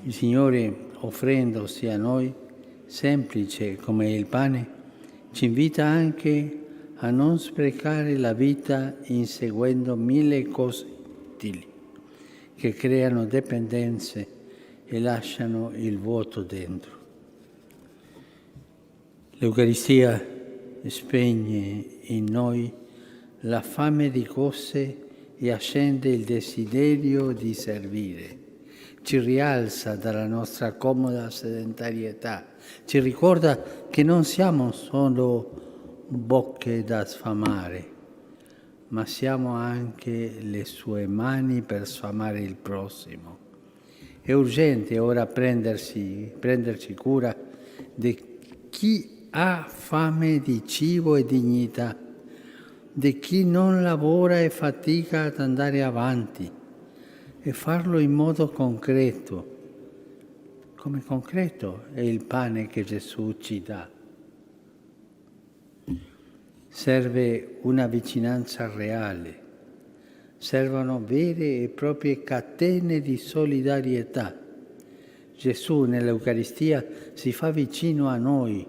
Il Signore, offrendosi a noi, semplice come il pane, ci invita anche a non sprecare la vita inseguendo mille cose inutili che creano dipendenze e lasciano il vuoto dentro. L'Eucaristia spegne in noi la fame di cose e accende il desiderio di servire. Ci rialza dalla nostra comoda sedentarietà, ci ricorda che non siamo solo bocche da sfamare, ma siamo anche le sue mani per sfamare il prossimo. È urgente ora prenderci cura di chi ha fame di cibo e dignità, di chi non lavora e fatica ad andare avanti, e farlo in modo concreto, come concreto è il pane che Gesù ci dà. Serve una vicinanza reale, servono vere e proprie catene di solidarietà. Gesù nell'Eucaristia si fa vicino a noi,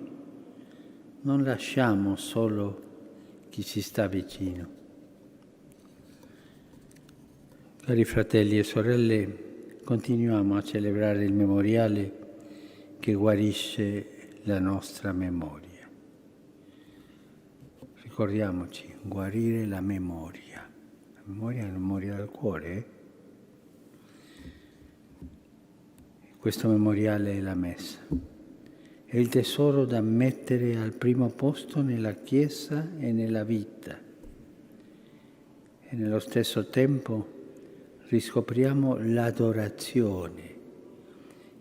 non lasciamo solo chi ci sta vicino. Cari fratelli e sorelle, continuiamo a celebrare il memoriale che guarisce la nostra memoria. Ricordiamoci, guarire la memoria. La memoria è la memoria del cuore. Questo memoriale è la messa. È il tesoro da mettere al primo posto nella Chiesa e nella vita. E nello stesso tempo riscopriamo l'adorazione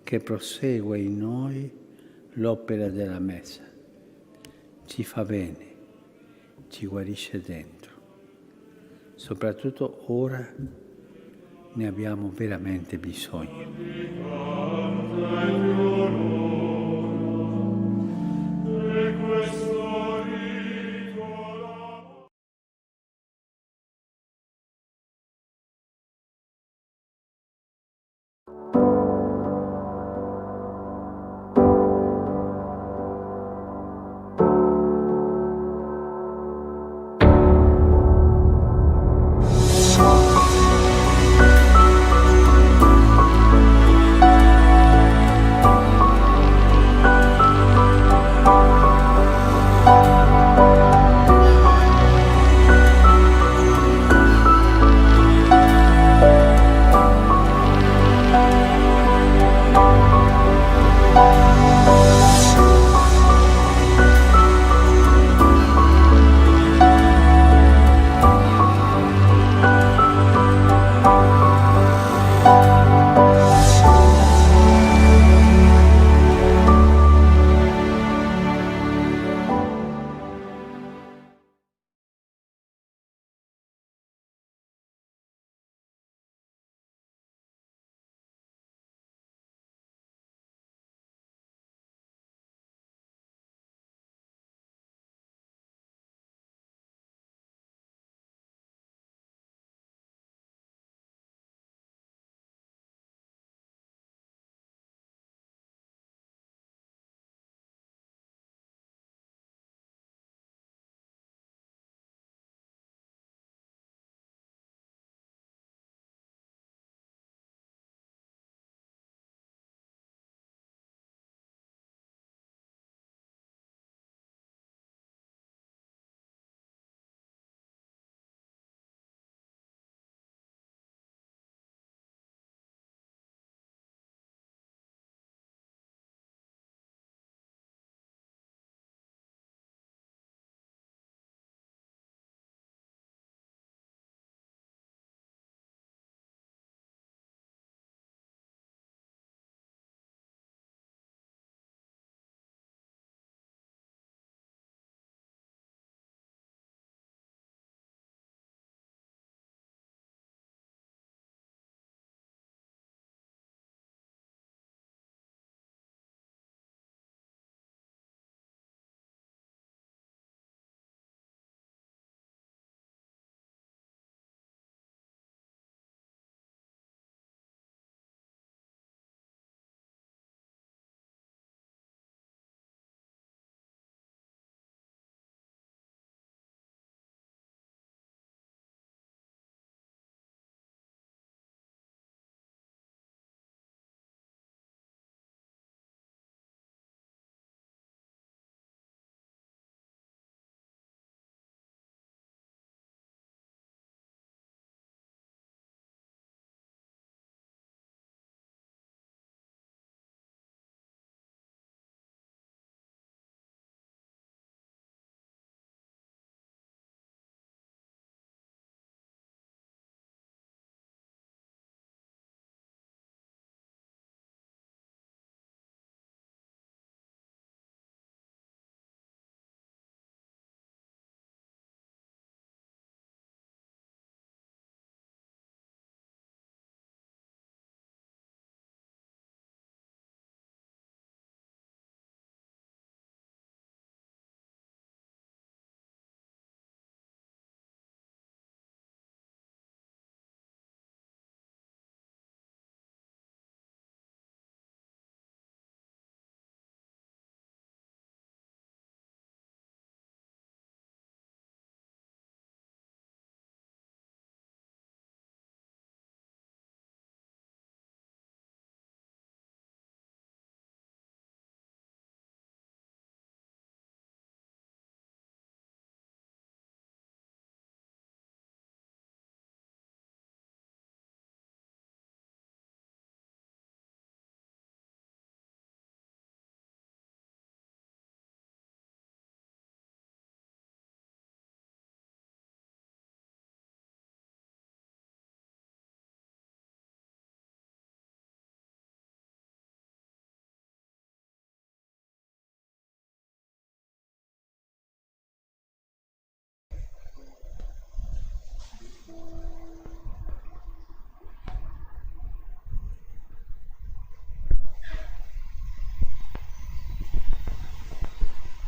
che prosegue in noi l'opera della messa. Ci fa bene, ci guarisce dentro. Soprattutto ora ne abbiamo veramente bisogno.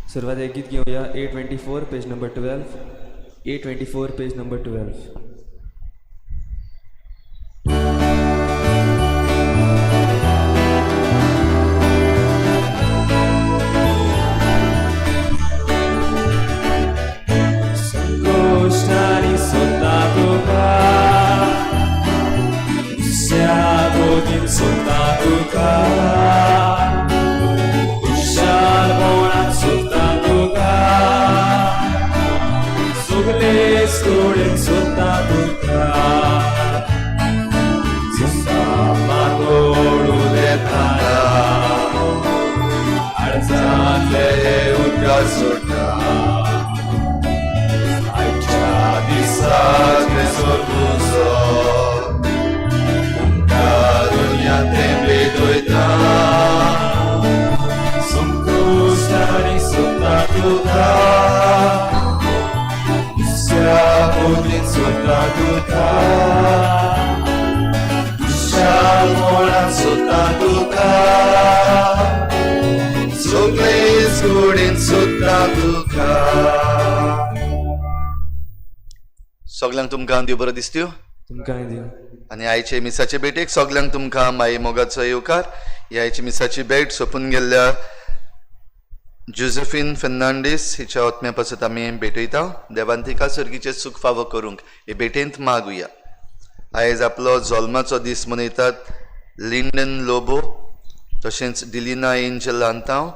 सुरवात एक गीत घेवया 824 page number 12, 824 page number 12. संकोश्टांनी सोदता तुका, दुसऱ्या गोदीन सोदता तुका, खुशालपणान सोदता तुका, सगले कुडीन सोदता तुका, मातोडून येता अडचांतले उदका सोडटा, आयच्या दिसाक तुजो तुमकां दुनिया तें भेटयता, संकोश्टांनी सोदता तुका, दुसऱ्या गोदीन सोदता तुका, खुशालपणान सोदता तुका, सगळे कुडीन सोदता तुका. सगल्यांक तुमकां देव बरो दिसत्यो. तुमकांय दिव. आनी आयचे मिसाचे भेटेक सगल्यांक तुमकां माई मोगाचो येवकार. ही आयची मिसाची भेट सोंपून गेल्ल्या जोसेफीन फेर्नांडीस हिच्या आत्म्या पासत आमी भेटयता. देवान तिका सर्गीचें सूख फावो करूंक हे भेटेंत मागुया. आयज आपलो जल्माचो दीस मनयतात लिंडन लोबो तशेंच डिलिना एंजल आंतांव,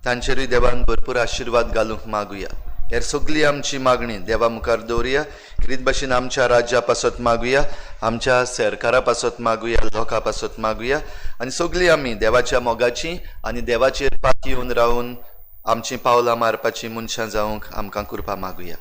तांचेरूय देवान भरपूर आशिर्वाद घालूंक मागुया. हेर सगळी आमची मागणी देवा मुखार दवरुया. खेरीत भाशेन आमच्या राज्या पासत मागुया, आमच्या सरकारा पासत मागुया, लोकां पासत मागुया आनी सगळीं आमी देवाच्या मोगाची आनी देवाचेर पातयेवन रावन आमचीं पावलां मारपाची मनशां जावंक आमकां कृपा मागुया.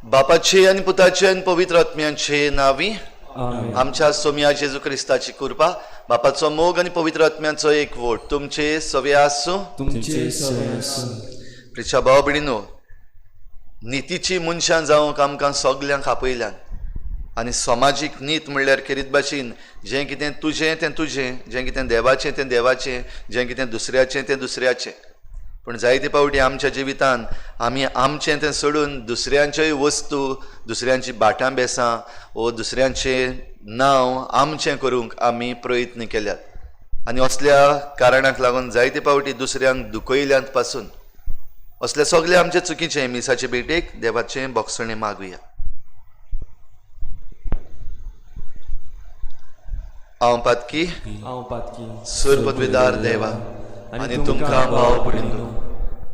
बापाचे आनी पुताचे आनी पवित्र आत्म्याचे नांवी आमेन. आमच्या सोमया जेजू क्रिस्ताची कृपा, बापाचो मोग आनी पवित्र आत्म्याचो एक वोट तुमचे सवे आसूं. तुमचे सवे आसूं. प्रिच्या भाव भयणीनो, नितीची मनशां जावंक आमकां सगल्यांक आपयल्यान आनी समाजीक नीत म्हणल्यार खेरीत भाशेन जें कितें तुजें तें तुजें, जें कितें देवाचें तें देवाचें, जें कितें दुसऱ्याचें तें दुसऱ्याचें. पूण जायते फावटी आमच्या जिवितान आमी आमचें तें सोडून दुसऱ्यांच्योय वस्तू, दुसऱ्यांची बाटां बेसां वो दुसऱ्यांचें नांव आमचें करूंक आमी प्रयत्न केल्यात आनी असल्या कारणाक लागून जायते फावटी दुसऱ्यांक दुखयल्यात पासून. असले सगळे आमचे चुकीचे मिसाचे भेटेक देवाचें बोगसणें मागुया. हांव पातकी, हांव पातकी, सूर पदवीदार देवा आनी तुमकां भाव भयणींनो,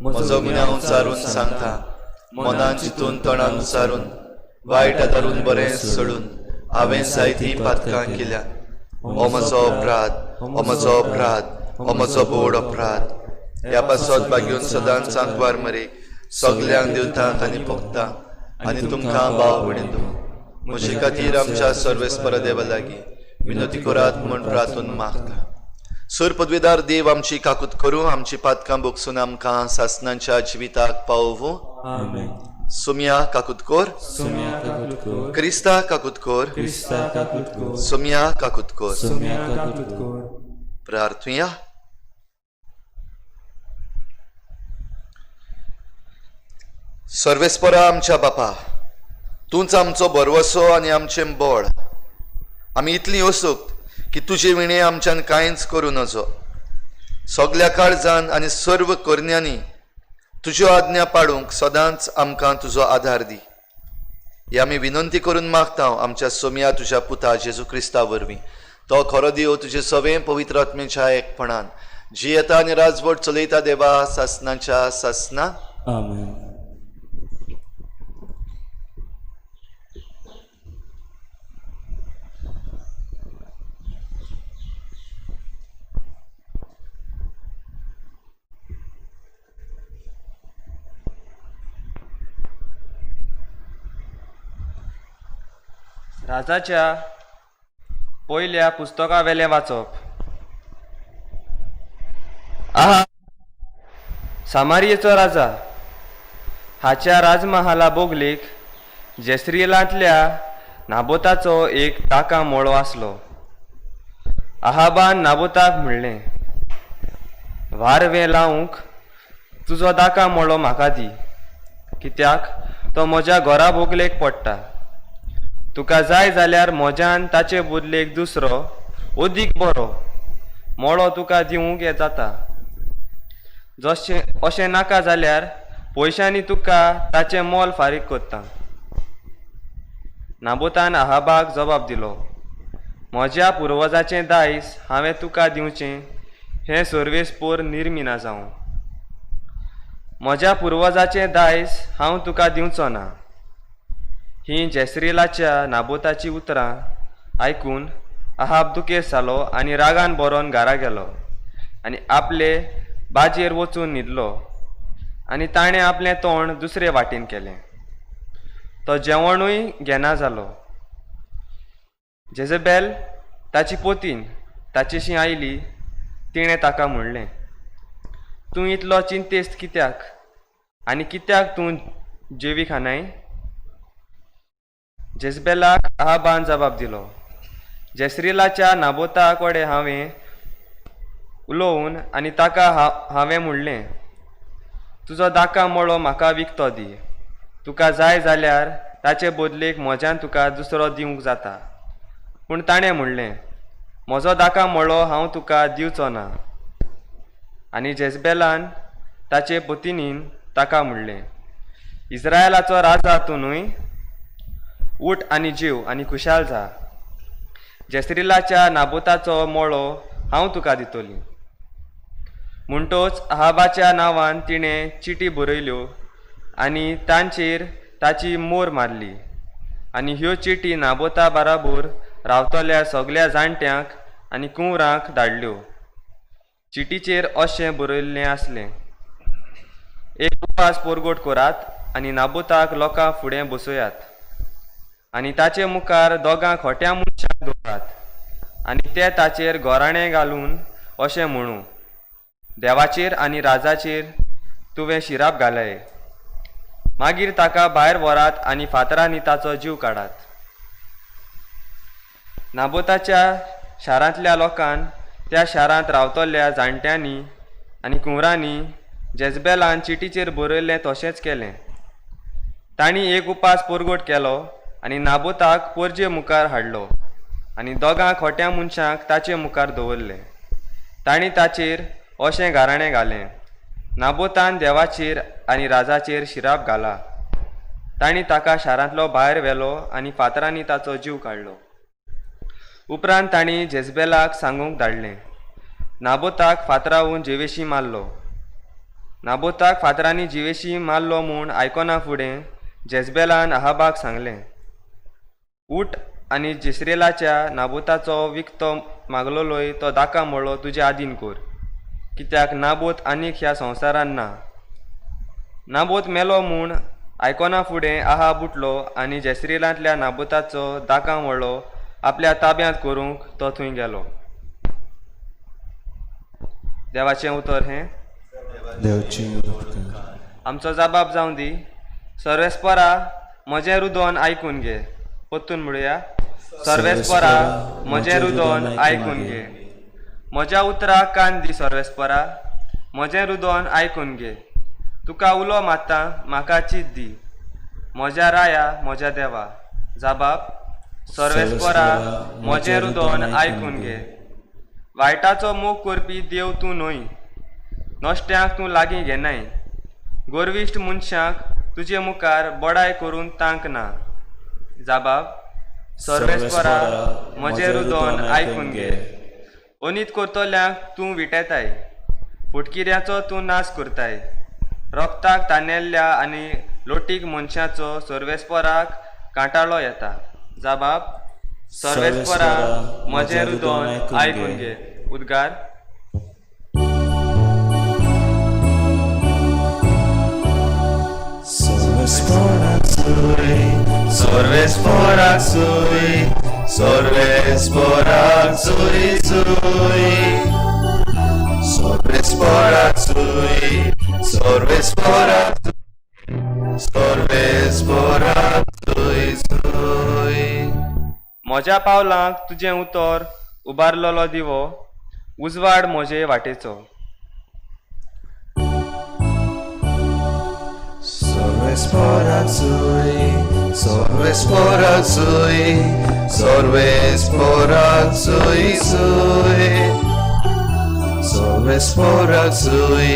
म्हजो गुन्यांव चारून सांगता, मनान चिंतून तोंडान उचारून वायट आदारून बरें सोडून हांवें जायतीं पातकां केल्या. हो म्हजो अपराध, हो म्हजो अपराध, हो म्हजो बोड अपराध. ह्या पासत बागेवन सदांच आंकवार मरेक सगल्यांक दिवतांक आनी भोगतांक आनी तुमकां भाव भयणींनो, म्हजे खातीर आमच्या सर्वेस्पर देवा लागीं विनोती करात म्हूण प्रार्थून मागता. सूर पदवीदार देव आमची काकूत करूं, आमची पातकां बोगसून आमकां सासनांच्या जिविताक पावोवूं. आमेन. सोमया काकूत कोर, सोम्या काकूत कोर, क्रिस्ता काकूत कोर, क्रिस्ता काकूत कोर, सोमया काकूत कोर. सोम्या काकूत कोर. प्रार्थुया. सर्वेस्परा आमच्या बापा, तूंच आमचो भरवसो आनी आमचें बळ. आमी इतलीं असुक्त की तुजे विणें आमच्यान कांयच करूं नजो. सगल्या काळजान आनी सर्व करण्यांनी तुज्यो आज्ञा पाडूंक सदांच आमकां तुजो आधार दी. ही आमी विनंती करून मागता आमच्या सोमया तुज्या पुता जेजू क्रिस्ता वरवीं. तो खरो देव तुजे सवें पवित्र आत्मेच्या एकपणान जियेता आनी राजवट चलयता देवा सासनाच्या सासना. आमेन. राजाच्या पयल्या पुस्तकावेलें वाचप. आहा सामारियेचो राजा हाच्या राजमहाला बोगलेक जेस्रियलांतल्या नाबोताचो एक ताका मोळो आसलो. आहाबान नाबोताक म्हणलें, वारवें लावंक तुजो दाका मळो म्हाका दी, कित्याक तो म्हज्या घरा बोगलेक पडटा. तुका जाय जाल्यार म्हज्यान ताचे बदलेक दुसरो अदीक बरो मळो तुका दिवंक जाता. जशें अशें नाका जाल्यार पयशांनी तुका ताचें मोल फारीक करता. नाबोतान आहाबाक जबाब दिलो, म्हज्या पुर्वजाचें दायज हांवें तुका दिवचें हें सर्वेस्पोर निर्मिना जावं. म्हज्या पुर्वजाचें दायज हांव तुका दिवचो ना. हीं जेसरिलाच्या नाबोताचीं उतरां आयकून आहाब दुखेस्त जालो आनी रागान बरोवन घरा गेलो आनी आपले बाजेर वचून न्हिदलो आनी ताणें आपलें तोंड दुसरे वाटेन केलें. तो जेवणूय घेना जालो. जेजबेल ताची पोतीन ताचेशी आयली. तिणें ताका म्हणलें, तूं इतलो चिंतेस्त कित्याक आनी कित्याक तूं जेवी खानाय? जेजबेलाक आहाबान जबाब दिलो, जेसरिलाच्या नाबोता कडेन हांवें उलोवन आनी ताका हांवें म्हणलें, तुजो दाका मळो म्हाका विकतो दी, तुका जाय जाल्यार ताचे बदलेक म्हज्यान तुका दुसरो दिवंक जाता. पूण ताणें म्हणलें, म्हजो दाका मळो हांव तुका दिवचो ना. आनी जेजबेलान ताचे पतिनीन ताका म्हणलें, इस्रायलाचो राजा तूं न्हय? उठ आनी जेव आनी खुशाल जा. जेसरिलाच्या नाबोताचो मळो हांव तुका दितली. म्हणटोच आहाबाच्या नांवान तिणें चिटी बरयल्यो आनी तांचेर ताची मोर मारली आनी ह्यो चिटी नाबोता बाराबोर रावतल्या सगल्या जाणट्यांक आनी कुंवरांक धाडल्यो. चिटीचेर अशें बरयल्लें आसलें, एक उपास परगट करात आनी नाबोताक लोकां फुडें बसयात आनी ताचे मुखार दोगां खोट्या मनशांक दवरात आनी ते ताचेर गोराणें घालून अशें म्हणू, देवाचेर आनी राजाचेर तुवें शिराप घालय. मागीर ताका भायर व्हरात आनी फातरांनी ताचो जीव काडात. नाबोताच्या शारांतल्या लोकान त्या शारांत रावतल्या जाणट्यांनी आनी कुंवरांनी जेजबेलान चिटीचेर बरयल्लें तशेंच केलें. तांणी एक उपास परगट केलो आनी नाबोताक परजे मुखार हाडलो आनी दोगां खोट्या मनशांक ताचे मुखार दवरले. तांणी ताचेर अशें गाराणें घालें, नाबोतान देवाचेर आनी राजाचेर शिराप घाला. तांणी ताका शारांतलो भायर व्हेलो आनी फातरांनी ताचो जीव काडलो. उपरांत तांणी जेजबेलाक सांगूंक धाडलें, नाबोताक फातरावून जिवेशी मारलो. नाबोताक फातरांनी जिवेशी मारलो म्हूण आयकना फुडें जेजबेलान आहाबाक सांगलें, उठ आनी जेसरेलाच्या नाबोताचो विकतो मागलोलोय तो दाका मळो तुजे आदीन कर, कित्याक नाबोत आनीक ह्या संवसारान ना. नाबोत मेलो म्हूण आयकना फुडें आहाब उठलो आनी जेसरिलांतल्या नाबोताचो दाका मळो आपल्या ताब्यांत करूंक तो थंय गेलो. देवाचें उतर हें. आमचो जबाब जावं दी. सर्वेस्परा म्हजें रुदोन आयकून घे. परतून म्हणुया, सर्वेस्परा म्हजें रुदोन आयकून घे. म्हज्या उतराक कान दी सर्वेस्परा, म्हजें रुदोन आयकून घे. तुका उलो मारता म्हाका चीत दी, म्हज्या राया म्हज्या देवा. जबाब, सर्वेस्परा म्हजें रुदोन आयकून घे. वायटाचो मोग करपी देव तूं न्हय, नश्ट्यांक तूं लागीं घेनाय. गर्विश्ट मनशांक तुजे मुखार बडाय करून तांक ना. जबाब, सर्वेस्परा म्हजें रुदोन आयकून घे. अनीत करतल्यांक तूं विटेताय, फटकिऱ्याचो तूं नाश करताय. रोगताक तानेल्ल्या आनी लोटीक मनशाचो सर्वेस्पराक कांटाळो येता. जबाब, सर्वेस्परा म्हजें रुदोन आयकून घे. उद्गार. सर्वेस्पराक सुय, सर्वेस्पराक सुय सुय, सर्वेस्पराक सुय, सर्वेस्पराक सुय, सर्वेस्पराक सुय सुय. म्हज्या पावलांक तुजें उतर उबारलेलो दिवो, उजवाड म्हजे वाटेचो. सर्वेस्पोराक सुई, सर्वेस्पोराक सुई, सर्वेस्पोराक सुई सुई. सर्वेस्पोराक सुई,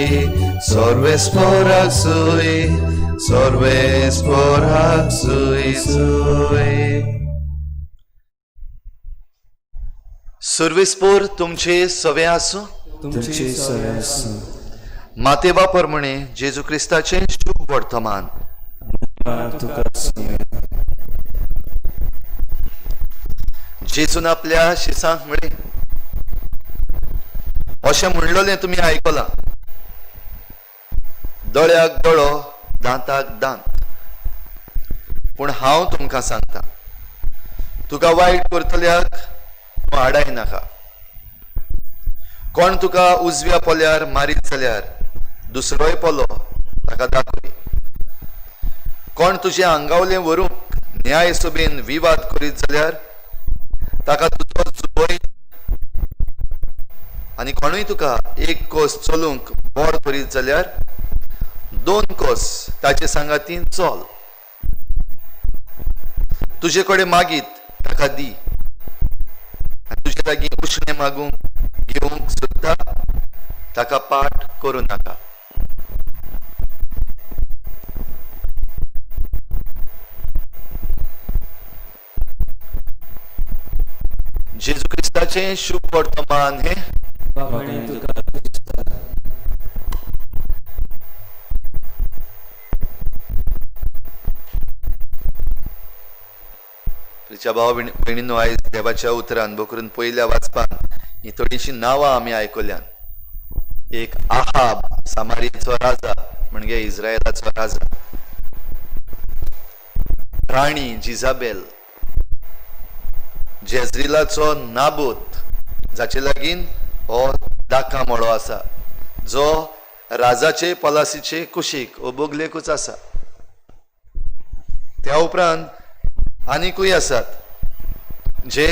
सर्वेस्पोराक सुई, सर्वेस्पोराक सुई सुई. सर्वेस्पोर तुमचे सवे आसूं. तुमचे सवे आसूं. मातेवा प्रमाणे जेजू क्रिस्ताचें शुभ वर्तमान. तुका सुया. जेजून आपल्या शिसांक म्हळें, अशें म्हणलोलें तुमी आयकलां, दोळ्याक दोळो दांताक दांत. पूण हांव तुमकां सांगता, तुका वायट करतल्याक तूं आडाय नाका. कोण तुका उजव्या पोल्यार मारीत जाल्यार दुसरोय पोलो ताका दाखय. कोण तुजें आंगावलें व्हरूंक न्याय सभेन विवाद करीत जाल्यार ताका तुजो जुबय. आनी कोणूय तुका एक कोस चलूंक बोड करीत जाल्यार दोन कोस ताचे सांगातीन चल. तुजे कडेन मागीत ताका दी, आनी तुजे लागीं उश्णें मागूंक घेवंक सोदता ताका पाठ करूं नाका. जेजू क्रिस्ताचें शुभ वर्तमान हें. बापाने तुका क्रिस्ता. प्रिच्या भाव भयणींनो, आयज देवाच्या उतरान भोकरून पयल्या वाचपान ही थोडीशीं नांवां आमी आयकल्यान. एक आहाब, सामारियाचो राजा, म्हणजे इस्रायलाचो राजा. राणी जिजाबेल, जेज्रिलाचो नाबूत, जाचे लागीं हो दाका मळो आसा, जो राजाचे पलासीचे कुशीक ओबोगलेकूच आसा. त्या उपरांत आनिकूय आसात जे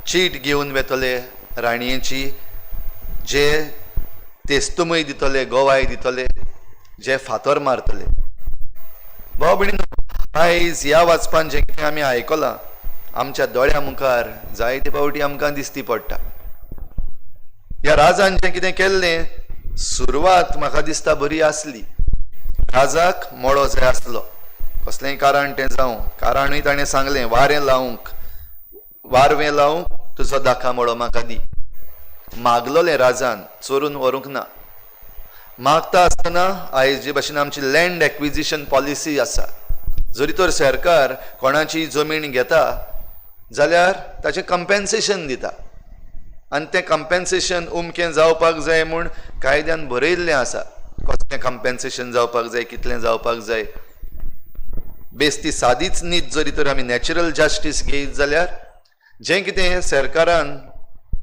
चीट घेवन वेतले राणयेची, जे तेस्तुमय दितले, गोवाय दितले, जे फातर मारतले. भाव भयणीनो, आयज ह्या वाचपान जें कितें आमी आयकलां आमच्या दोळ्या मुखार जायते फावटी आमकां दिसती पडटा. ह्या राजान जें कितें केल्लें, सुरवात म्हाका दिसता बरी आसली. राजाक मोडो जाय आसलो, कसलेंय कारण तें जावं, कारणूय ताणें सांगलें, वारें लावंक, वारवें लावंक तुजो दाखा मोडो म्हाका दी. मागलोलें राजान, चोरून व्हरूंक ना. मागता आसतना आयज जे भाशेन आमची लँड एक्विजिशन पॉलिसी आसा, जरी तर सरकार कोणाची जमीन घेता जाल्यार ताचें कंपेन्सेशन दिता, आनी तें कंपेन्सेशन उमकें जावपाक जाय म्हूण कायद्यान बरयल्लें आसा, कसलें कंपेन्सेशन जावपाक जाय, कितलें जावपाक जाय. बेस ती सादीच नीत जरी तर आमी नॅचरल जस्टीस घेयत जाल्यार जें कितें सरकारान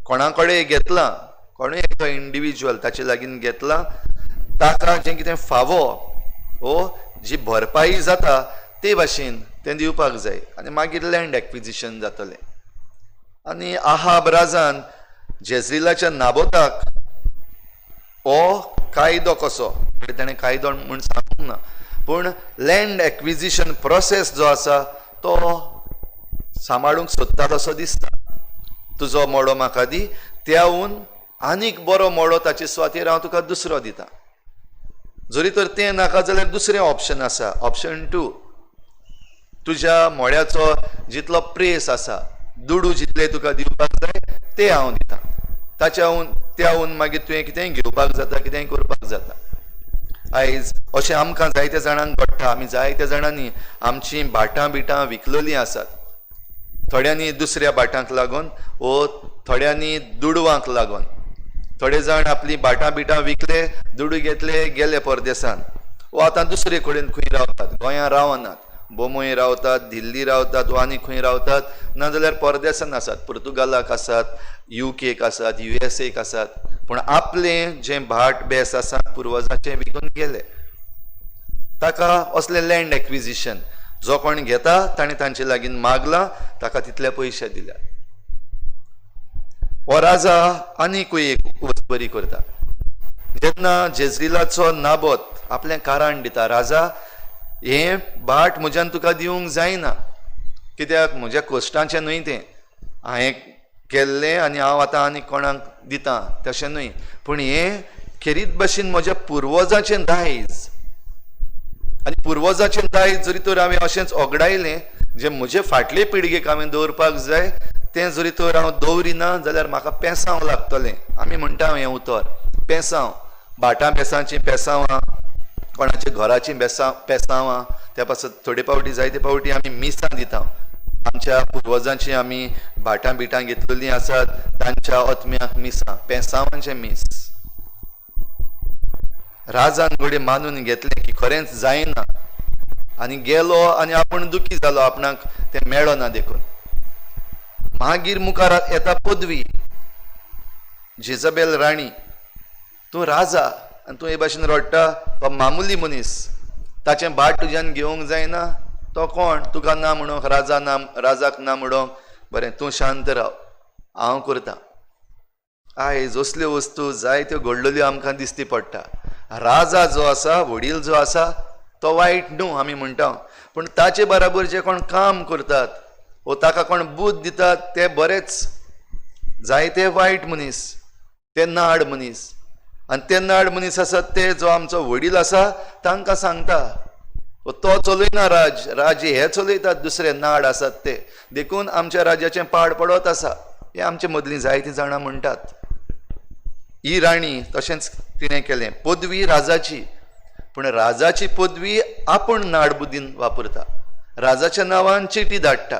कोणा कडेन घेतलां, कोणूय एकटो इंडिविज्युअल ताचे लागीं घेतलां, ताका जें कितें फावो वो जी भरपाई जाता ते भाशेन तें दिवपाक जाय, आनी मागीर लँड एक्विजिशन जातलें. आनी आहाब राजान जेज्रिलाच्या नाबोताक हो कायदो कसो, ताणें कायदो म्हूण सांगूंक ना, पूण लँड एक्विजिशन प्रोसेस जो आसा तो सांबाळूंक सोदता तसो दिसता. तुजो मोडो म्हाका दी, त्याहून आनीक बरो मोडो ताचे सुवातेर हांव तुका दुसरो दिता. जरी तर तें नाका जाल्यार दुसरें ऑप्शन आसा, ऑप्शन टू, तुज्या मोड्याचो जितलो प्रेस आसा, दुडू जितले तुका दिवपाक जाय ते हांव दिता, ताच्याहून त्याहून मागीर तुवें कितेंय घेवपाक जाता, कितेंय करपाक जाता. आयज अशें आमकां जायत्या जाणांक घडटा. आमी जायत्या जाणांनी आमचीं भाटां बिटां विकलेलीं आसात, थोड्यांनी दुसऱ्या भाटांक लागून वो थोड्यांनी दुडवांक लागून. थोडे जाण आपलीं भाटां बिटां विकले, दुडू घेतले, गेले परदेसान, वो आतां दुसरे कडेन खंय रावतात, गोंयांत रावनात, बोंबय रावतात, दिल्ली रावतात, वो आनी खंय रावतात, नाजाल्यार परदेसान आसात, पुर्तुगालाक आसात, युकेक आसात, युएसएक आसात, पूण आपलें जें भाट बेस आसा पुर्वजाचें विकून गेले. ताका असलें लँड एक्विजिशन जो कोण घेता ताणें तांचे लागीं मागलां, ताका तितले पयशे दिल्या. हो राजा आनीकूय एक वस्त बरी करता. जेन्ना जेज्रिलाचो नाबोत आपलें कारण दिता, राजा हें भाट म्हज्यान तुका दिवंक जायना, कित्याक म्हज्या कश्टांचें न्हय तें, हांवें केल्लें आनी हांव आतां आनी कोणाक दितां तशें न्हय, पूण हें खेरीत भशेन म्हज्या पुर्वजाचें दायज, आनी पुर्वजाचें दायज जरी तर हांवें अशेंच ओगडायलें जें म्हजे फाटले पिळगेक हांवें दवरपाक जाय तें जरी तर हांव दवरिना जाल्यार म्हाका पेसांव लागतलें. आमी म्हणटा हें उतर पेसांव, भाटां बेसांचीं पेसांवां, कोणाच्या घराचीं पेसांवां, त्या पासत थोडे फावटी जायते फावटी आमी मिसां दिता. आमच्या पुर्वजांची आमी भाटां बिटां घेतलेलीं आसात तांच्या आत्म्याक मिसां, पेसांवांचें मीस. राजान घडये मानून घेतलें की खरेंच जायना आनी गेलो आनी आपूण दुखी जालो, आपणाक तें मेळना देखून. मागीर मुखार येता पदवी, जेजबेल राणी, तूं राजा आनी तूं हे भाशेन रडटा, तो मामुली मनीस, ताचें भाट तुज्यान घेवंक जायना, तो कोण तुका ना म्हणूंक, राजा ना, राजाक ना म्हणूंक, बरें तूं शांत राव, हांव करता. आयज असल्यो वस्तू जायत्यो घडलेल्यो आमकां दिसती पडटा. राजा जो आसा, वडील जो आसा तो वायट न्हू आमी म्हणटा, पूण ताचे बराबर जे कोण काम करतात वो ताका कोण बूद दितात ते बरेच जायते वायट मनीस, ते नाड मनीस. आनी ते नाड मनीस आसात ते जो आमचो वडील आसा तांकां सांगता, तो चलयना राज, राज हे चलयतात दुसरे नाड आसात ते, देखून आमच्या राज्याचें पाड पडत आसा. हें आमचे मदलीं जायतीं जाणां म्हणटात. ही राणी तशेंच तिणें केलें, पदवी राजाची, पूण राजाची पदवी आपूण नाडबुद्दीन वापरता, राजाच्या नांवान चिटी धाडटा,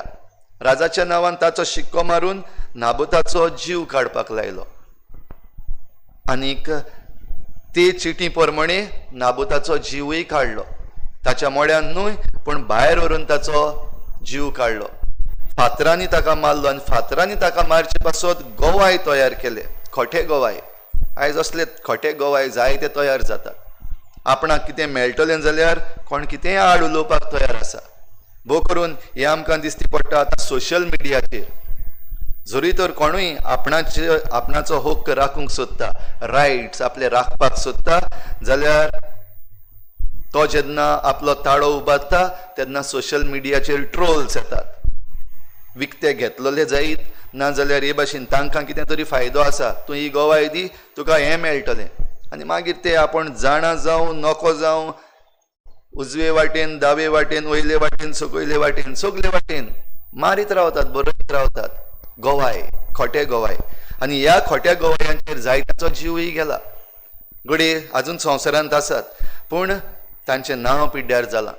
राजाच्या नांवान ताचो शिक्को मारून नाबोताचो जीव काडपाक लायलो आनीक ते चिटी प्रमाणे नाबोताचो जिवूय काडलो, ताच्या मोड्यान न्हय पूण भायर व्हरून ताचो जीव काडलो. फातरांनी ताका मारलो आनी फातरांनी ताका मारचे पासत गोवाय तयार केले, खोटे गोवाय. आयज असले खोटे गोवाय जायते तयार जातात. आपणाक कितें मेळटलें जाल्यार कोण कितेंय आड उलोवपाक तयार आसा. भोव करून हें आमकां दिसती पडटा आतां सोशल मिडियाचेर. जरी तर कोणूय आपणाचो हक्क राखूंक सोदता, रायट्स आपले राखपाक सोदता जाल्यार तो जेन्ना आपलो ताळो उबारता तेन्ना सोशल मिडियाचेर ट्रोल्स येतात, विकते घेतलेले जायत ना जाल्यार हे भाशेन तांकां कितें तरी फायदो आसा, तूं ही गोवाय दी तुका हें मेळटलें. आनी मागीर ते आपूण जाणा जावं नको जावं उजवे वाटेन दावे वाटेन वयले वाटेन सकयले वाटेन सगले वाटेन मारीत रावतात, बरयत रावतात गोवाय, खोटे गोवाय. आनी ह्या खोट्या गोवायांचेर जायत्याचो जिवूय गेला. घडये आजून संवसारांत आसात पूण तांचें नांव पिड्ड्यार जालां,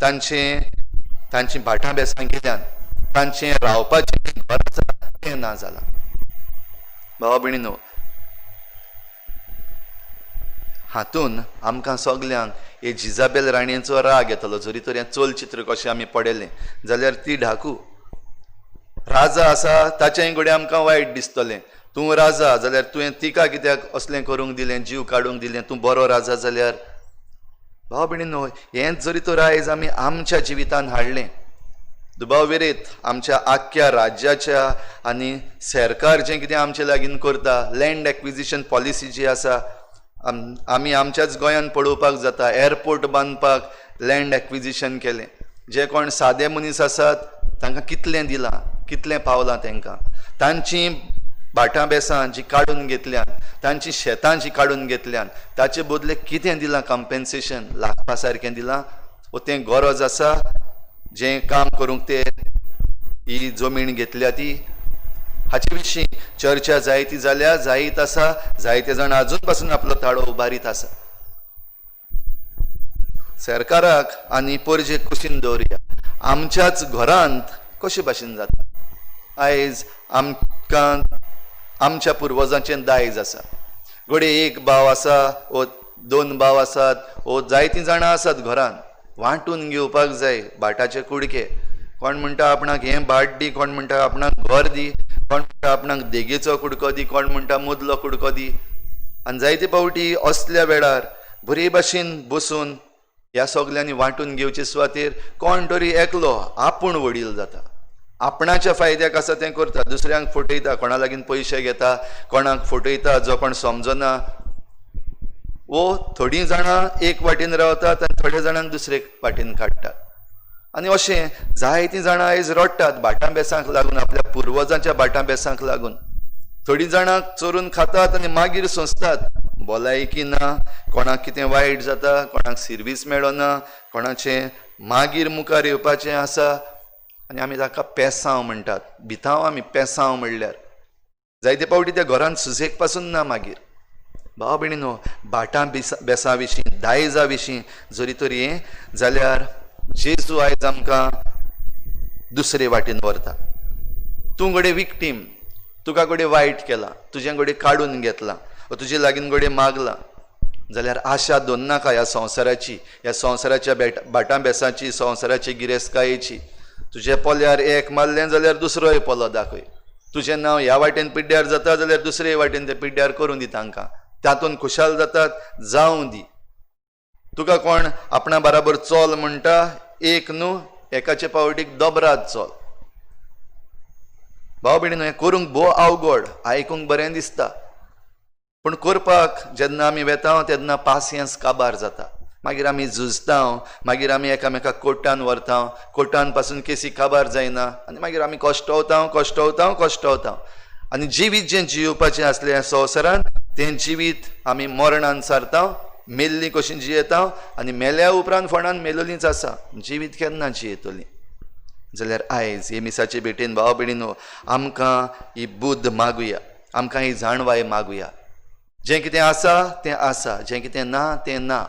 तांचीं भाटां बेसां गेल्यान, तांचें रावपाचें घर आसा तें ना जालां. भावा भयणीनो, हातून आमकां सगल्यांक हे जिजाबेल राणयेचो राग येतलो. जरी तर हें चलचित्र कशें आमी पळयलें जाल्यार ती ढाकू राजा आसा ताचेंय घडये आमकां वायट दिसतलें, तूं राजा जाल्यार तुवें तिका कित्याक असलें करूंक दिलें, जीव काडूंक दिलें, तूं बरो राजा जाल्यार. भाव भयणीनो, हेंच जरी तर आयज आमी आमच्या जिवितान हाडलें, दुबाव विरेत आमच्या आख्ख्या राज्याच्या आनी सरकार जें कितें आमचे लागीं करता, लँड एक्विजिशन पॉलिसी जी आसा आमी आमच्याच गोंयांत पळोवपाक जाता. एअरपोर्ट बांदपाक लँड एक्विजिशन केलें, जे कोण सादे मनीस आसात तांकां कितलें दिलां, कितलें पावलां तांकां, तांची भाटां बेसां जी काडून घेतल्यान, तांची शेतां जी काडून घेतल्यान, ताचे बदले कितें दिलां कंपेन्सेशन, लागपा सारकें दिलां वो तें गरज आसा जें काम करूंक ते ही जमीन घेतल्या ती. हाचे विशीं चर्चा जायती जाल्या, जायत आसा, जायते जाण आजून पासून आपलो ताळो उबारीत आसा. सरकाराक आनी परजेक कुशीन दवरुया, आमच्याच घरांत कशे भाशेन जाता. आयज आमकां आमच्या पुर्वजांचें दायज आसा. घडये एक भाव आसा वो दोन भाव आसात वो जायतीं जाणां आसात घरांत, वांटून घेवपाक जाय भाटाचे कुडके. कोण म्हणटा आपणाक हें भाट दी, कोण म्हणटा आपणाक घर दी, कोण म्हणटा आपणाक देगेचो कुडको दी, कोण म्हणटा मुदलो कुडको दी. आनी जायते फावटी असल्या वेळार बरे भाशेन बसून ह्या सगल्यांनी वांटून घेवचे सुवातेर कोण तरी एकलो आपूण वडील जाता, आपणाच्या फायद्याक आसा तें करता, दुसऱ्यांक फटयता, कोणा लागीं पयशे घेता, कोणाक फटयता जो कोण समजना. वो थोडीं जाणां एक वाटेन रावतात आनी थोड्या जाणांक दुसरे वाटेन काडटात. आनी अशें जायतीं जाणां आयज रडटात भाटां बेसांक लागून, आपल्या पुर्वजांच्या भाटां बेसांक लागून. थोडीं जाणां चोरून खातात आनी मागीर सोंसतात, भलायकी ना, कोणाक कितें वायट जाता, कोणाक सिर्वीस मेळना, कोणाचें मागीर मुखार येवपाचें आसा. आनी आमी ताका पेसांव म्हणटात, भितांव आमी पेसांव म्हणल्यार. जायते फावटी त्या घरान सुसेग पासून ना मागीर. भाव भयणीनो, भाटां बेसां विशीं, दायजा विशीं जरी तर हें जाल्यार जेजू आयज आमकां दुसरे वाटेन व्हरता. तूं घडये विक्टीम, तुका घडये वायट केलां, तुजें घडये काडून घेतलां वा तुजे लागीं घडये मागलां जाल्यार आशा दवरनाका ह्या संवसाराची, ह्या संवसाराच्या भाटां बेसाची, संवसाराची गिरेस्तकायेची. तुज्या पोल्यार एक मारलें जाल्यार दुसरोय पोलो दाखय, तुजें नांव ह्या वाटेन पिड्ड्यार जाता जाल्यार दुसरे वाटेन तें पिड्ड्यार करून दी तांकां, तातूंत खुशाल जातात जावं दी. तुका कोण आपणा बराबर चल म्हणटा, एक न्हू एकाचे पावटीक दोबरात चल. भाव भयणीनो, हें करूंक भोव अवघड, आयकूंक बरें दिसता, पूण करपाक जेन्ना आमी वेता तेन्ना पासियेंस काबार जाता. मागीर आमी झुजता, मागीर आमी एकामेकाक कोर्टान व्हरता, कोर्टान पासून केसी काबार जायना आनी मागीर आमी कश्टवता कश्टवता कश्टवता. आनी जिवीत जें जियोवपाचें आसलें ह्या संवसारान तें जिवीत आमी मरणान सारता, मेल्लीं कशीं जियेता आनी मेल्या उपरांत फोंडान मेलोलींच आसा, जिवीत केन्ना जियेतलीं. जाल्यार आयज हे मिसाचे भेटेन भाव भयणीनो आमकां ही बुद्द मागुया, आमकां ही जाणवाय मागुया. जें कितें आसा तें आसा, जें कितें ना तें ना,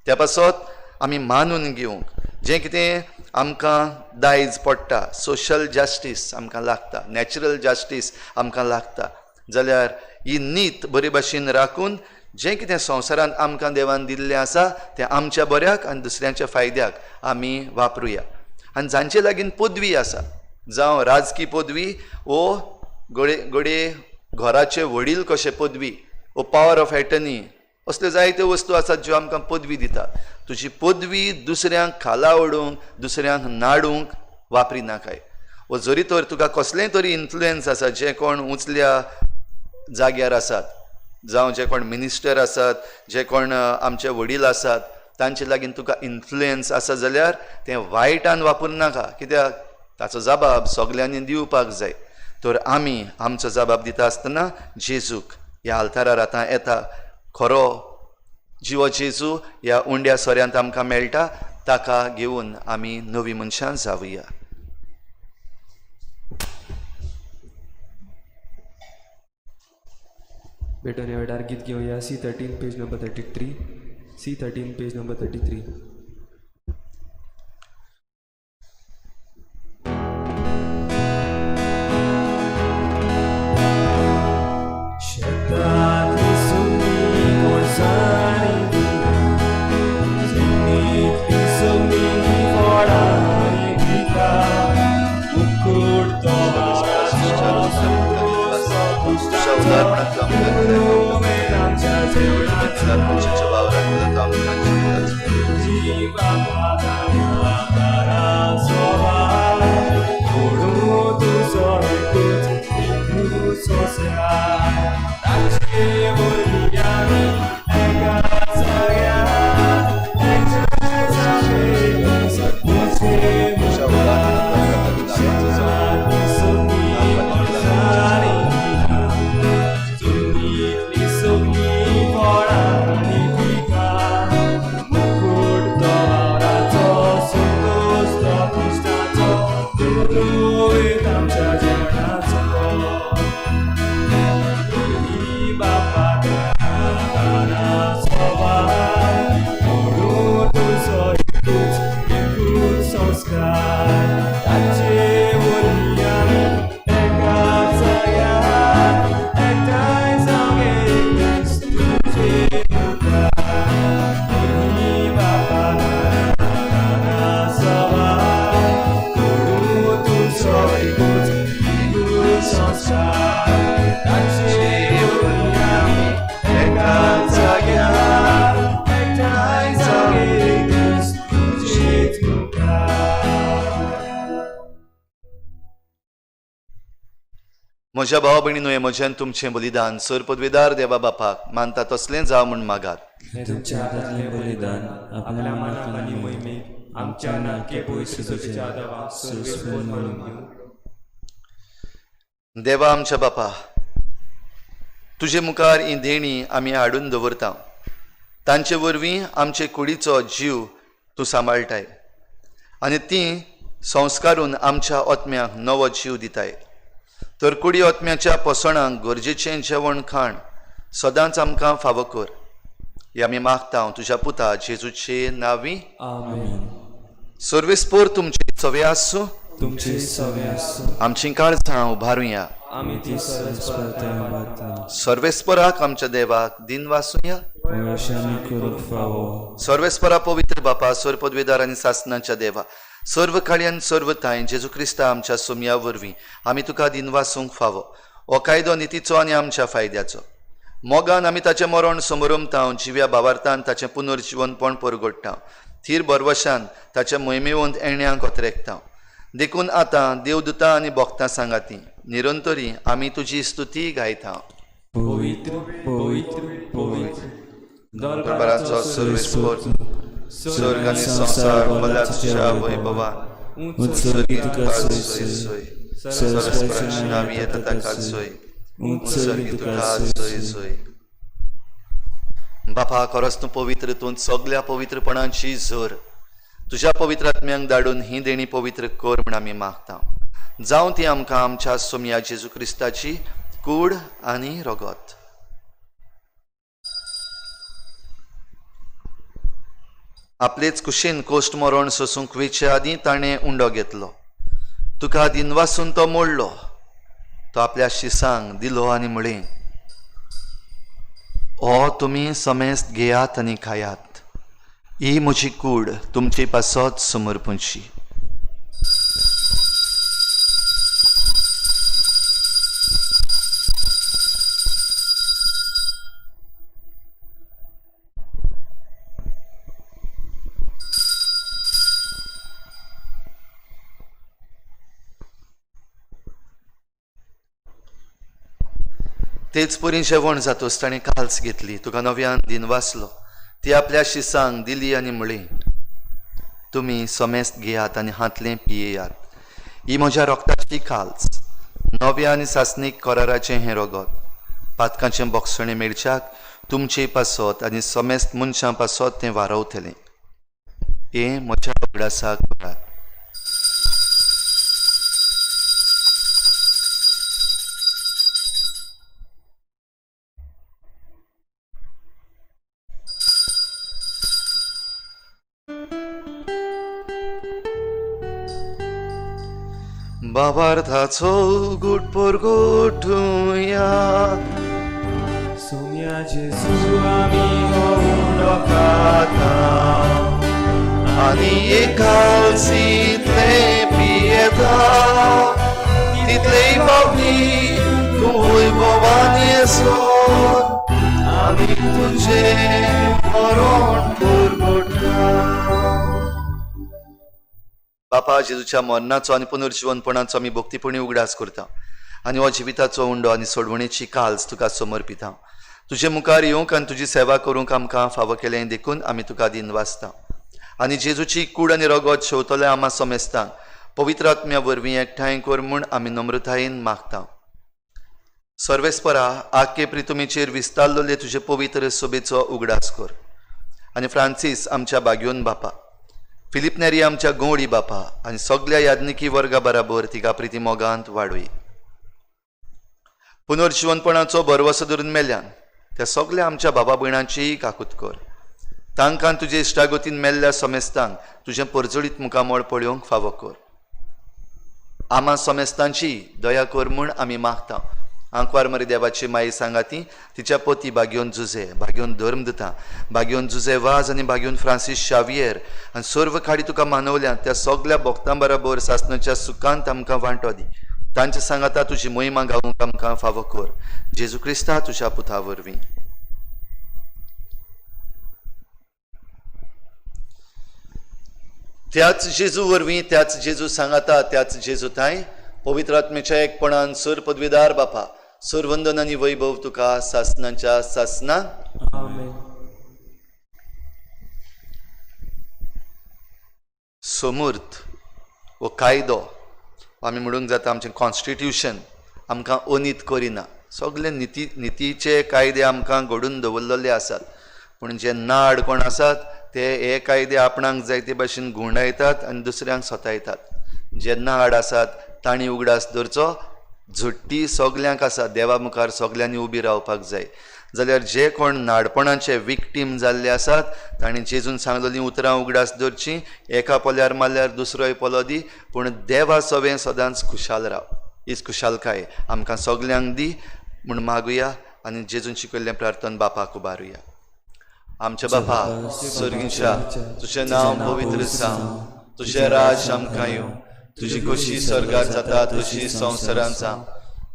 त्या पासत आमी मानून घेवंक. जें कितें आमकां दायज पडटा, सोशल जस्टीस आमकां लागता, नॅचरल जस्टीस आमकां लागता, जाल्यार ही नीत बरे भाशेन राखून जें कितें संवसारांत आमकां देवान दिल्लें आसा तें आमच्या बऱ्याक आनी दुसऱ्यांच्या फायद्याक आमी वापरुया. आनी जांचे लागीं पदवी आसा, जावं राजकी पदवी वो घडये घडये घराचे वडील कशे पदवी वो पावर ऑफ एटर्नी, असल्यो जायत्यो वस्तू आसात ज्यो आमकां पदवी दिता. तुजी पदवी दुसऱ्यांक खाला ओडूंक, दुसऱ्यांक नाडूंक वापरिनाकाय. वो जरी तर तुका कसलेंय तरी इन्फ्लुयन्स आसा, जे कोण उंचल्या जाग्यार आसात, जावं जे कोण मिनिस्टर आसात, जे कोण आमचे वडील आसात, तांचे लागीं तुका इन्फ्लुयन्स आसा जाल्यार तें वायटान वापरनाका, कित्याक ताचो जबाब सगल्यांनी दिवपाक जाय. तर आमी आमचो जबाब दिता आसतना जेजूक ह्या आल्तारार आतां येता, खरो जिवो जेजू ह्या उंड्या सोऱ्यांत आमकां मेळटा, ताका घेवन आमी नवी मनशां जावया. भेटून ह्या वेळार गीत घेवया. C 13 page number 33, C 13 page number 33. म्हज्या भावा भयणीनो, हें म्हजें तुमचें बलिदान सर पदवेदार देवा बापाक मानता तसलें जावं म्हूण मागात। तुमच्या हातांतलें बलिदान आपल्या मनाक आनी मोहिमेक आमच्या नाके पयस तुज्या देवा सर्वेस्पर म्हणून दिवं। देवा आमच्या बापा, तुजे मुखार ही देणी आमी हाडून दवरता, तांचे वरवीं आमचे कुडीचो जीव तूं सांबाळटाय आनी ती संस्कारून आमच्या आत्म्याक नवो जीव दिताय। तर कुडी आत्म्याच्या पोसणाक गरजेचें जेवण खाण सदांच आमकां फावो कर, हे आमी मागता तुज्या पुता जेजूचे नांवी, आमेन। सर्वेस्पर तुमचे सवे आसूं, तुमचे सवे आसूं। आमचीं काळजां उबारुया, आमी ती सर्वेस्पर सर्वेस्पराक आमच्या देवाक दिन वासुया। करूंक फावो। सर्वेस्परा पवित्र बापा, सर्व पदवेदार आनी सासनाच्या देवा, सर्व काळयान सर्व थांय जेजू क्रिस्ता आमच्या सोमया वरवीं आमी तुका दिनवासूंक फावो। हो कायदो नितीचो आनी आमच्या फायद्याचो। मोगान आमी ताचें मरण समरमता, जिव्या भावार्थान ताचें पुनर्जिवनपण परगडटा, थीर बरवशान ताच्या मोहिमेवंत येण्याक अत्रेकता। देखून आतां देवदूता आनी भक्तां सांगाती निरंतरी आमी तुजी स्तुती गायता। पवित्र पवित्र पवित्र दरबाराचो सर्वेस्पर, स्वर्ग आनी संवसार भरला तुज्या वैभवान। उत्सर्गी तुका सोय सोय, सर्वेस्पराच्या नांवी येता ताका सोय, उत्सर्गी तुका सोय सोय। बापा, खरोच तूं पवित्र, तूं सगल्या पवित्रपणाची झर, तुज्या पवित्र आत्म्यांक धाडून ही देणी पवित्र कर म्हूण आमी मागता। जावं ती आमकां आमच्या सोमया जेजू क्रिस्ताची कूड आनी रगत। आपलेच कुशीन कोश्ट मरण सोसूंक वेचे आदीं ताणें उंडो घेतलो, तुका दिनवासून तो मोडलो, तो आपल्या शिसांक दिलो आनी म्हळें, हो तुमी समेस्त घेयात आनी खायात, ही म्हजी कूड तुमचे पासत समर्पणची। तेच परी जेवण जातोच ताणें काल्स घेतली, तुका नव्यान दिनवासलो, ती आपल्या शिसांक दिली आनी म्हळी, तुमी समेस्त घेयात आनी हांतलें पियेयात, ही म्हज्या रोगताची काल्स, नव्या आनी सासणीक कराराचें हें रगत, पातकांचें बोगसणें मेळच्याक तुमचे पासत आनी समेस्त मनशां पासत तें वारवतलें, हें म्हज्या उगडासाक करात। बाबार्थाचो गुट परगोटुया, सोम्या जेजू आमी हो उंडो खाता, आनी एकालसीतलें पियेता, तितलेय पावटी तूं वैभवान येसोत, आमी तुजें मरण परगोटा। बापा, जेजूच्या मरणाचो आनी पुनर्जिवनपणाचो आमी भक्तीपणी उगडास करता आनी हो जिविताचो उंडो आनी सोडवणेची काल्स तुका समर्पिता। तुजे मुखार येवंक आनी तुजी सेवा करूंक आमकां फावो केलें देखून आमी तुका दिनवासता आनी जेजूची कूड आनी रगत शेवतले आमा समेस्तांक पवित्र आत्म्या वरवीं एकठांय कर म्हूण आमी नम्रतायेन मागता। सर्वेस्परा, आखे प्रितुमीचेर विस्तारलेले तुजे पवित्र सोबेचो उगडास कर आनी फ्रांसीस आमच्या बाग्योन बापा, फिलीप नेरी आमच्या गौडी बापा आनी सगल्या याज्ञिकी वर्गा बराबर तिका प्रिती मोगांत वाडोय। पुनर्जिवनपणाचो भरवसो धरून मेल्ल्यान त्या सगल्या आमच्या बाबा भयणांचीय काकूत कर, तांकां तुजे इश्टागतीन मेल्ल्या समेस्तांक तुजें परजळीत मुखामळ पळोवंक फावो कर। आमा समेस्तांची दया कर म्हूण आमी मागता। आंकवार मरी देवाची माई सांगाती तिच्या पती बाग्योन जुजे, बाग्योन धर्म दिता, बाग्योन जुजे वाज आनी बाग्योन फ्रांसीस शावियर आनी सर्व खाडी तुका मानवल्या त्या सगल्या भक्तां बराबर सासणाच्या सुखांत आमकां वांटो दी, तांच्या सांगाता तुजी मोहिमा गावंक आमकां फावो कर, जेजू क्रिस्ता तुज्या पुता वरवीं। त्याच जेजू वरवीं, त्याच जेजू सांगाता, त्याच जेजू थांय पवित्र आत्म्याच्या एकपणान सर पदवीदार बापा, सरवंदन आनी वैभव तुका सासनाच्या सासना. आमेन. सोमूर्त वो कायदो आमी म्हणूंक जाता आमचें कॉन्स्टिट्युशन आमकां अनीत करिना. सगळे नितीचे कायदे आमकां घडून दवरलेले आसात, पूण जे नाड कोण आसात ते हे कायदे आपणाक जाय ते भाशेन घुंवडायतात आनी दुसऱ्यांक सतायतात. जे नाड आसात तांणी उगडास दवरचो, झुट्टी सगल्यांक आसा, देवा मुखार सगल्यांनी उबी रावपाक जाय. जाल्यार जे कोण नाडपणाचे विक्टीम जाल्ले आसात तांणी जेजून सांगलेलीं उतरां उगडास दवरचीं, एका पोल्यार मारल्यार दुसरोय पोलो दी, पूण देवा सवें सदांच खुशाल राव. हीच खुशालकाय आमकां सगल्यांक दी म्हूण मागुया आनी जेजून शिकयल्लें प्रार्थन बापाक उबारुया. आमच्या बापा सर्गीच्या, तुजें नांव पवित्र जावं, तुजें राज आमकां येवं, तुजी खोशी स्वर्गार जाता तशी संवसारांत जावं.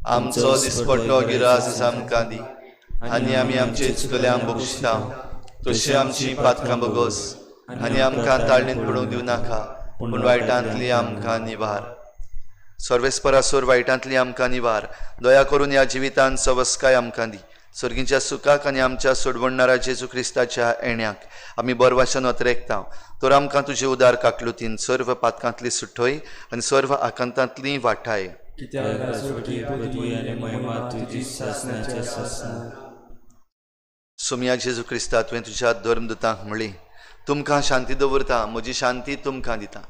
आमचो दिसपट्टो गिरास आमकां दी आनी आमी आमचे चुकल्यांक बक्षिता तशी आमची पातकां बगोस आनी आमकां ताळणींत पडूंक दिवं नाका, पूण वायटांतली आमकां निवार. सर्वेस्परासोर वायटांतली आमकां निवार. दया करून ह्या जिवितांत सवस्काय आमकां दी. सर्गीच्या सुखाक आनी आमच्या सोडवणणारा जेजू क्रिस्ताच्या येण्याक आमी बरवाशन अत्रेकता. तर आमकां तुजे उदार काकलुतीन सर्व पातकांतली सुटय आनी सर्व आकांतांतली वाठाय. सोमया जेजू क्रिस्ता, तुवें तुज्या धर्मदुतांक म्हणली, तुमकां शांती दवरता, म्हजी शांती तुमकां दिता.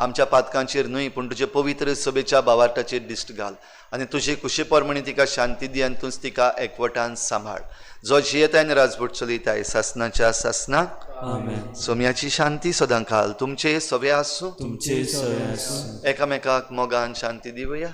आमच्या पातकांचेर न्हय पूण तुजे पवित्र सभेच्या बावार्टाचेर दिश्ट घाल आनी तुजे कुशे प्रमाणे तिका शांती दी आनी तूंच तिका एकवटान सांबाळ. जो जियेताय आनी राजभट चलयताय सासनाच्या सासनाक. सोम्याची शांती सदां काल तुमचे सवे आसूं, तुमचे सवे आसूं. एकामेकाक मोगान शांती दिवया.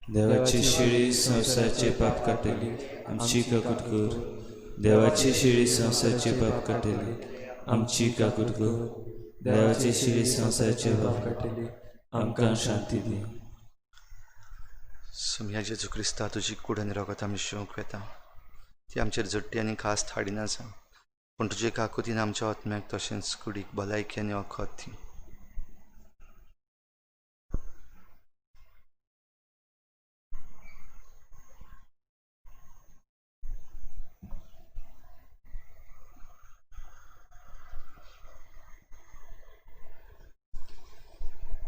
देवाची शिळी संवसाराचे पाप काडटली, आमची काकूट कर. देवाची शिळी संवसाराचे पाप काडटली, आमची काकूट कर. देवाची शिळी संवसाराचे पाप काडटली, आमकां शांती दी. सोमया जेजू क्रिस्ता, तुजी कूड आनी रगत आमी शिवंक वेता, ती आमचेर झडटी आनी खास हाडिना जावं, पूण तुजे काकुतीन आमच्या आत्म्याक तशेंच कुडीक भलायकी आनी वखद दी.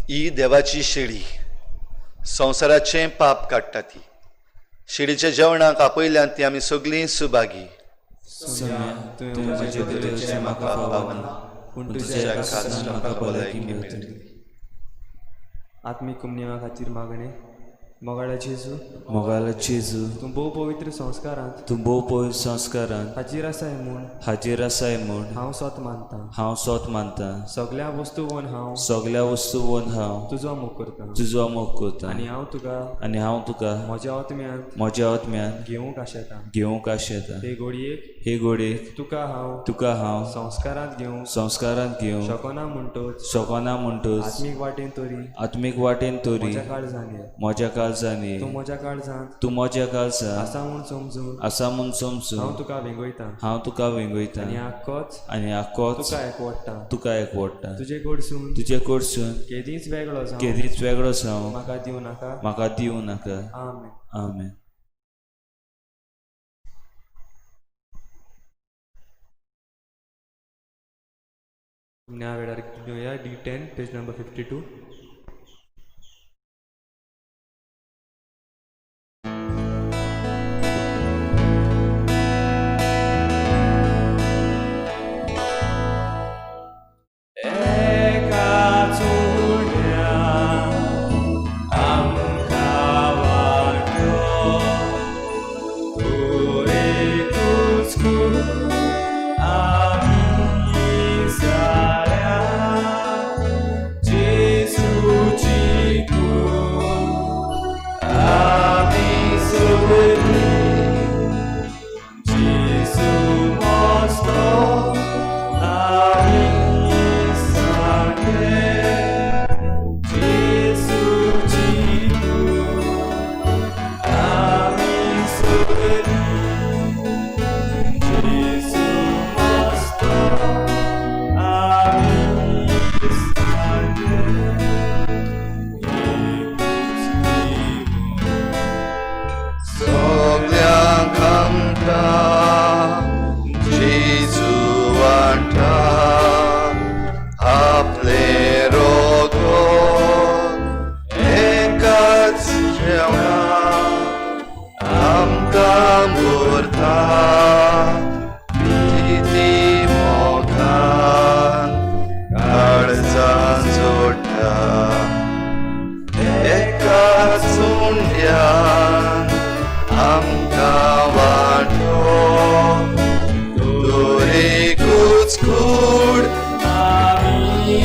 ही देवाची शेळी संवसाराचें पाप काडटा. ती शेळीच्या जेवणाक आपयल्यान ती आमी सगळीं सुभागी. म्हाका फावना, पूण तुज्या एका म्हाका भलायकी मेळटली. आत्मीक कुमनिमा खातीर मागणें. मोगाळा जेजू, मोगाळा जेजू, तूं भोव पवित्र संस्कारांत, तूं भोव पवित्र संस्कारांत हाजीर आसाय म्हूण, हाजीर आसाय म्हूण हांव सोत मानता, हांव सोत मानता. सगळ्या वस्तूवन हांव, सगळ्या वस्तूवन हांव तुजो मोग करता, तुजो मोग करता. आनी हांव तुका, आनी हांव तुका म्हज्या आत्म्यांत, म्हज्या आत्म्यांत घेवंक आशेता, घेवंक आशेता. हे घोडयेक, हे घोडयेक तुका हांव, तुका हांव संस्कारांत घेवंक, संस्कारांत घेवंक शकना म्हणटोच, शकना म्हणटोच, आत्मीक वाटेन तरी, आत्मीक वाटेन तरी म्हज्या काळजान ये, म्हज्या काळजान ये. तूं म्हज्या काळजांत, तूं म्हज्या काळजांत आसा म्हूण समजून, आसा म्हूण समजून हांव तुका वेंगयता, हांव तुका वेंगयता. आनी आख्खोच, आनी आख्खोच तुका एकवडटा, तुका एकवडटा. तुजे कडसून, तुजे कडसून केदींच वेगळो जावं, केदींच वेगळो जावं म्हाका दिवं नाका, म्हाका दिवं नाका. आमेन. आमेन. ह्या वेळार घेवया D10 page number 52. Jesus. ती मोगान काळजां जोडटा एका चुंड्यान आमकां वांटो दरेकूच कूड आमी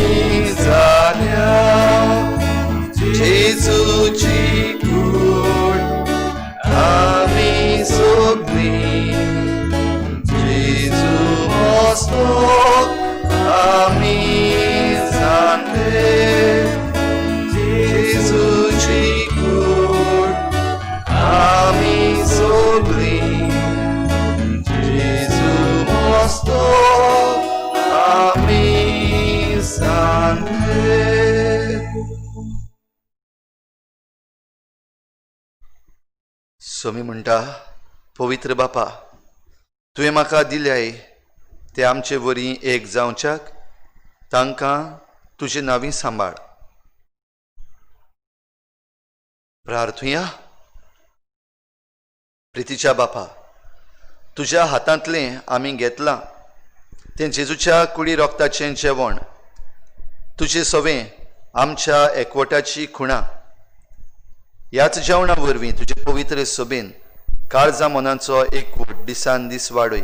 जाल्या जेजूची कूड आमी सगळीं जेजू मस्तो आमी जाणले जेजूची कूड आमी सगळीं जेजू मस्तो आमी जाणले. सोमी म्हणटा, पवित्र बापा, तुवें म्हाका दिल्याय ते आमचे वरी एक जावच्याक तांकां तुजे नांवी सांबाळ. प्रार्थुया. प्रितीच्या बापा, तुज्या हातांतलें आमी घेतलां तें जेजूच्या कुडी रोगताचें जेवण, तुजे सवें आमच्या एकवटाची खुणा. ह्याच जेवणा वरवीं तुजे पवित्र सोबेन काळजा मनाचो एकवट दिसान दीस वाडय.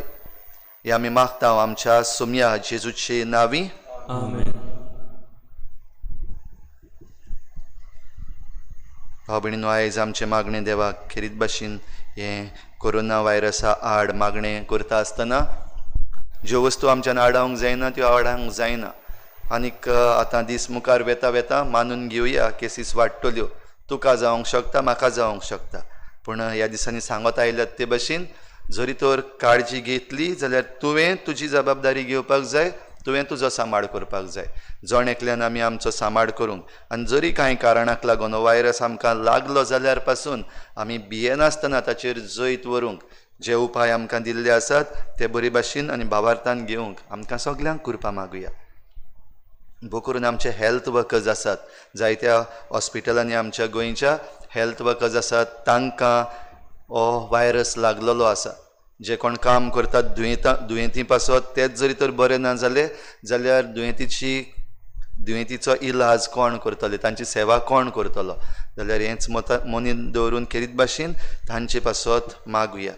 हे आमी मागता आमच्या सोमया जेजूचे नांवी. आमेन. भाव भयणीनो, आयज आमचें मागणें देवाक खेरीत भाशेन हें कोरोना व्हायरसा आड मागणें करता आसतना ज्यो वस्तू आमच्यान आडावंक जायना त्यो आडावंक जायना. आनीक आतां दीस मुखार वेता वेता मानून घेवया केसीस वाडटल्यो. तुका जावंक शकता, म्हाका जावंक शकता, पूण ह्या दिसांनी सांगत आयल्यात ते भशेन जरी तर काळजी घेतली जाल्यार तुवें तुजी जबाबदारी घेवपाक जाय, तुवें तुजो सांबाळ करपाक जाय. जण एकल्यान आमी आमचो सांबाळ करूंक आनी जरी कांय कारणाक लागून हो व्हायरस आमकां लागलो जाल्यार पासून आमी भियेनासतना ताचेर जैत व्हरूंक जे उपाय आमकां दिल्ले आसात ते बरे भाशेन आनी भावार्थान घेवंक आमकां सगल्यांक कृपा मागुया. भोव करून आमचे हेल्थ वर्कर्स आसात, जायत्या हॉस्पिटलांनी आमच्या गोंयच्या हेल्थ वर्कर्स आसात, तांकां हो व्हायरस लागलेलो आसा. जे कोण काम करतात दुयेंती पासत तेच जरी तर बरें ना जाले जाल्यार दुयेंतीचो इलाज कोण करतले, तांची सेवा कोण करतलो, जाल्यार हेंच मनीन दवरून खेरीत भाशेन तांचे पासत मागुया.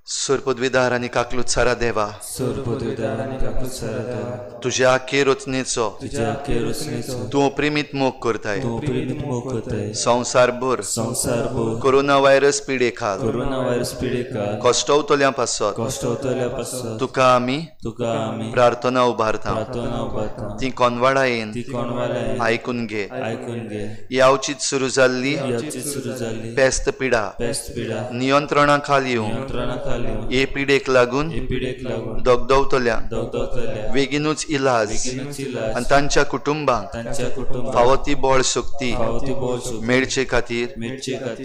सोरपदवीदार आनी काकलूत सारा देवा, तुज्या आखे रचनेचो तूं प्रेमीत मोग करताय. संवसारभर कोरोना व्हायरस पिडे खाल कश्टवतल्या पासत तुका आमी प्रार्थना उबारता. ती कोनवाडायेन आयकून घे. यावचीच सुरू जाल्ली पेस्त पिडा नियंत्रणा खाल येवंक हे पिडेक लागून दगदवतल्या बेगीनूच इलाज आनी तांच्या कुटुंबांक फावो ती बळ शक्ती मेळचे खातीर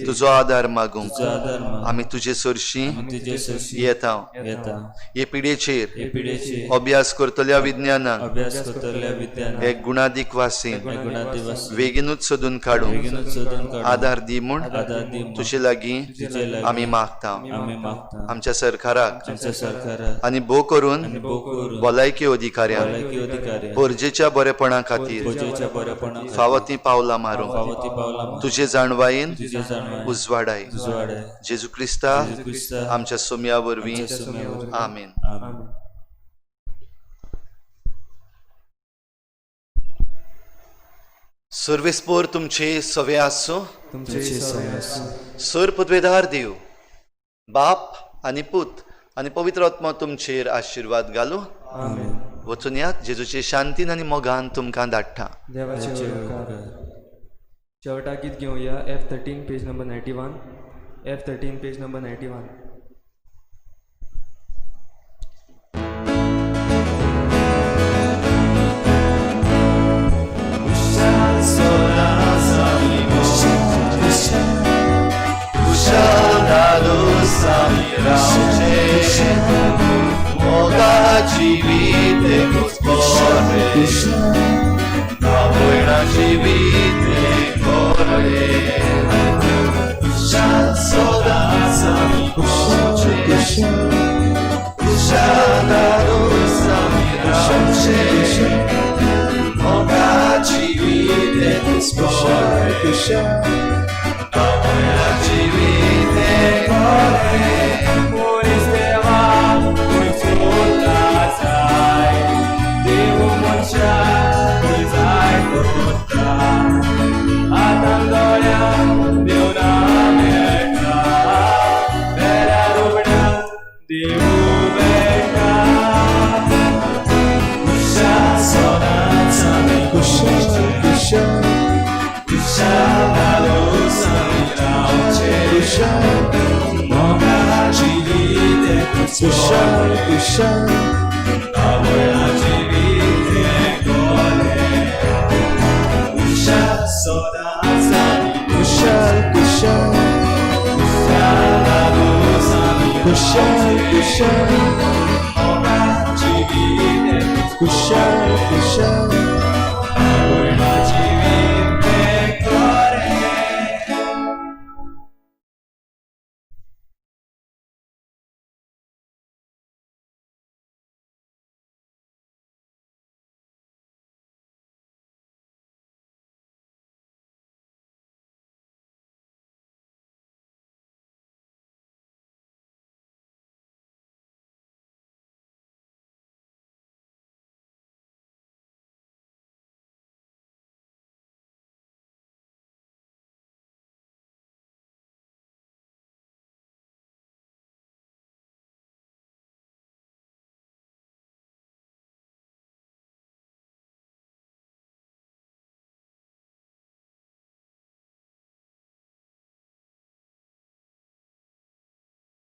तुजो आदार मागूंक आमी तुजे सरशी येता. हे पिडेचेर अभ्यास करतल्या विज्ञानाक एक गुणादीक वासीन बेगीनूच सोदून काडूंक आदार दी म्हूण तुजे लागीं आमी मागता. आमच्या सरकाराक आनी भोव करून भलायकी अधिकाऱ्यांक गरजेच्या बरेपणा खातीर फावो तीं पावलां मारूंक तुजे जाणवायेन उजवाडाय. जेजू क्रिस्ता आमच्या सोम्या वरवीं. आमेन. सर्वेस्पोर तुमचे सवे आसूं. सर पदवेदार देव बाप आनी पूत आनी पवित्र आत्मा तुमचेर आशिर्वाद घालूं. वचून यात जेजूचे शांतीन आनी मोगान तुमकां धाडटा. शेवटा गीत घेवया. F13 page number 91. F13 page number 91. Kushal खुशाल जिवीत हें कोलें मनीस देवा सोदता जाय देव मनशाक जाय सोदता आतां दोळ्यांक देव ना मेळटा बेल्या रुपड्याक देव मेळटा खुशाल सदांच आमी खुशाल खुशाल खुशाल धादोस आमी रावचें खुशाल मोगा जिवीत खुशाल खुशाल आवळा जिवीत कोले खुशाल सदांच आमी खुशाल खुशाल खुशाल धादोस आमी खुशाल खुशाल मोगा जिवीत खुशाल खुशाल.